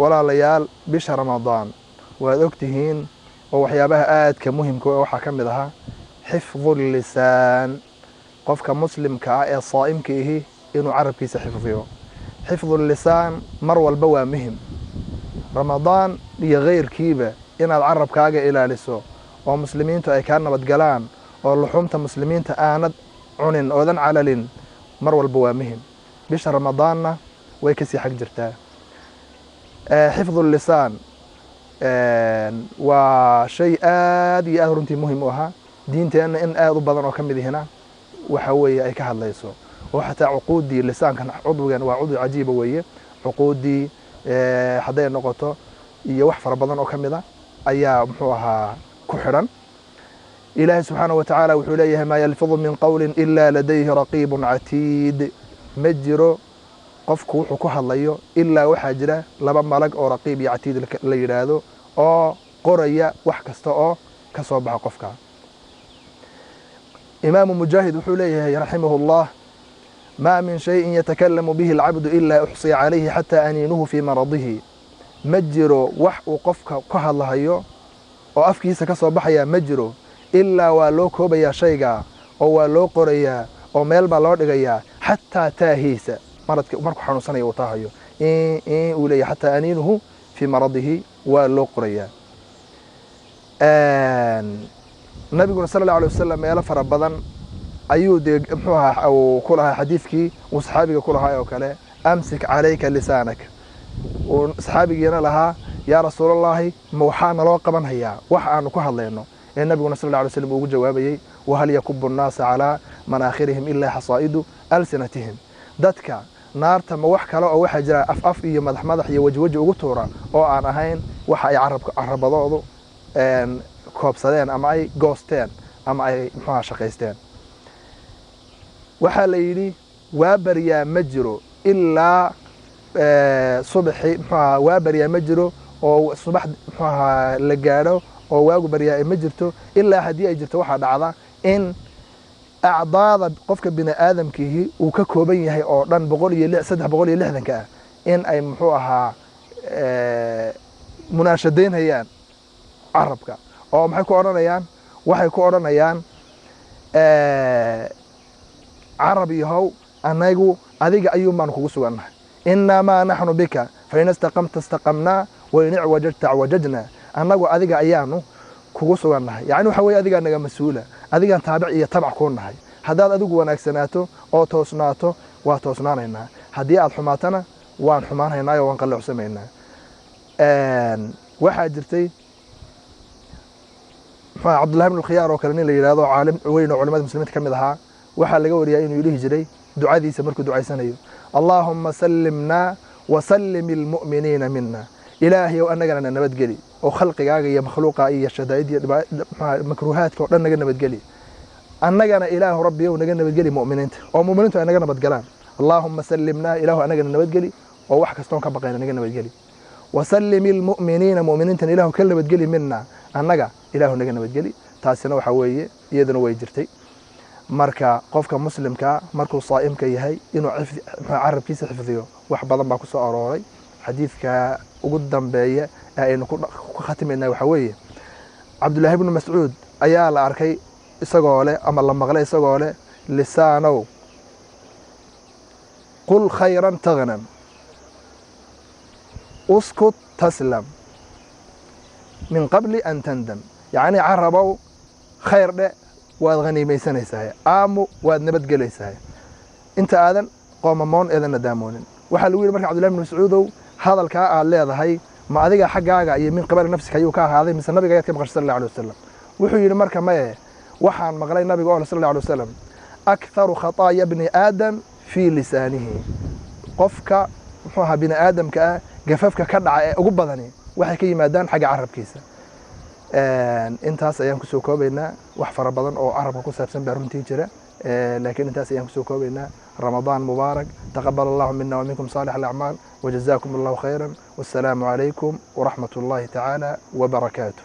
Walaalayaal, bisha Ramadaan waad ogtihiin oo waxyaabaha aadka muhimka waxaa ka mid ahaa xifdu lisaan, qofka muslimka ah ee saa'imka ihi inuu carabkiisa xifdiyo. Xifdu lisaan mar walba waa muhim, Ramadaan iyo keyrkiiba, inaad carabkaaga ilaaliso oo muslimiintu ay kaa nabadgalaan oo luxuumta muslimiinta aanad cunin oodan calalin mar walba waa muhim. Bisha Ramadaanna way kasii xag jirtaa. Xifdu lisaan waa shay aad iyo aad runtii muhim u ahaa diinteenna, in aad u badan oo ka mid ihina waxa weeye ay ka hadlayso, oo xataa cuquuddii lisaankan, cudwigan waa cudwi cajiiba weeye, cuquuddii hadday noqoto iyo wax fara badan oo ka mid a ayaa muxuu ahaa ku xidhan. Ilaahay subxaanahu wa tacaala wuxuu leeyahay: "Maa yalfidu min qowlin ilaa ladayhi raqiibun catiid." Ma jiro qofku wuxuu ku hadlayo ilaa waxaa jira laba malag oo raqiib iyo catiid la yidhaahdo oo qoraya wax kasta oo ka soo baxa qofka. Imaamu Mujaahid wuxuu leeyahay, raximahu llah: "Maa min shayin yatakalamu bihi alcabdu ilaa uxsiya calayhi, xataa aniinuhu fii maradihi." Ma jiro wax uu qofka ku hadlahayo oo afkiisa ka soo baxaya, ma jiro ilaa waa loo koobayaa shayga oo waa loo qorayaa oo meel baa loo dhigayaa, xataa taahiisa maradka markuu xanuunsanaya uu taahayo uu leeyahay, xataa aniinuhu fii maradihi waa loo qorayaa. Nabiguna sala allahu alay wasalam meelo fara badan ayuu dee muxuu ahaa uu ku lahaa xadiidkii uu saxaabiga ku lahaa oo kale: "Amsik calayka lisaanak." Uu saxaabigiina lahaa: "Yaa rasuulallaahi, ma waxaa naloo qaban hayaa wax aanu ku hadlayno?" Ee nabiguna sal alla alay slam ugu jawaabayey: "Wahal yakubu nnaasa calaa manaakhirihim ilaa xasaa'idu alsinatihim?" Dadka naarta ma wax kale oo waxaa jira af af iyo madax madax iyo weji weji ugu tuura oo aan ahayn waxa ay carabka carabadoodu koobsadeen ama ay goosteen ama ay muxuaha shaqaysteen? Waxaa la yidhi waa baryaa ma jiro ilaa subaxi, muxuaha, waa baryaa ma jiro oo subax muxuu ahaa la gaadho oo waagu baryaa ma jirto, ilaa haddii ay jirto waxaa dhacda in acdaada qofka bini aadamkiihi uu ka kooban yahay oo dhan boqol iyo 360-ka ah in ay muxuu ahaa munaashadaynayaan carabka. Oo maxay ku odhanayaan? Waxay ku odhanayaan: "Carab yahow, anagu adiga ayuun baanu kugu sugannahay. Inamaa naxnu bika, fain istaqamta istaqamnaa, wain icwajajta acwajajna." Annagu adiga ayaanu kugu sugannahay, yacni waxa weye adigaa naga mas-uula, adigaan taabic iyo tabac kuu nahay. Haddaad adigu wanaagsanaato oo toosnaato, waa toosnaanaynaa. Haddii aad xumaatana, waan xumaanhaynaa oo waan qaloocsamaynaa. Waxaa jirtay muxuu Cabdullahi bnu Khiyaar oo kale, nin la yidhahdo, caalim weyn oo culamada muslimiinta ka mid ahaa. Waxaa laga wariyaa inuu dhihi jiray ducadiisa markuu ducaysanayo: "Allaahumma sallimnaa wasallim ilmu'miniina mina." Ilaahayow, annagana na nabadgeli oo khalqigaaga iyo makhluuqa iyo shadaa'id iyo makruuhaadka oo dhan naga nabadgeli. Annagana, Ilaahu Rabbiyow, naga nabadgeli mu'miniinta oo mu'miniintu ay naga nabadgalaan. Allaahumma sallimnaa, Ilaahu annagana nabadgeli oo wax kastoon ka baqayna naga nabadgeli. Wasallim ilmu'miniina, mu'miniintana Ilaahu ka nabadgeli, mina, annaga Ilaahu naga nabadgeli. Taasina waxa weeye iyaduna way jirtay. Marka qofka muslimkaa markuu saa'imka yahay inuu carabkiisa xifdiyo wax badan baa ku soo arooray. Xadiidka ugu dambeeya ee aynu ku khatimayna waxaa weeye Cabdullaahi bnu Mascuud ayaa la arkay isagoo leh ama la maqlay isagoo leh: "Lisaanow, qul khayran taghnam, uskut taslam min qabli an tandam." Yacni, carabow, khayr dhe, waad haniimaysanaysaa, aamu, waad nabadgelaysaa inta aadan qoomamoon eedan nadaamoonin. Waxaa lagu yidhi marka: "Cabdullahi bn Mascuudow, hadalkaa aad leedahay ma adiga xaggaaga iyo min qibali nafsika ayuu ka ahaaday, mise nabiga ayaad ka maqashay sal alla alay wasalam?" Wuxuu yidhi marka: "Maye, waxaan maqlay nabiga oo sal alla alay wasalam: 'Aktharu khataaya bni aadam fii lisaanihi.' Qofka muxuu ahaa bini aadamka ah gafafka ka dhaca ee ugu badani waxay ka yimaadaan xagga carabkiisa." Intaas ayaan kusoo koobaynaa. Wax fara badan oo carabka ku saabsan baa runtii jira, laakiin intaas ayaan kusoo koobaynaa. Ramadaan mubaarak, taqabal allahu mina wa minkum saalix alacmaal, wajazakum allahu khayra, wassalaamu calaykum waraxmat ullahi tacaala wabarakaatuh.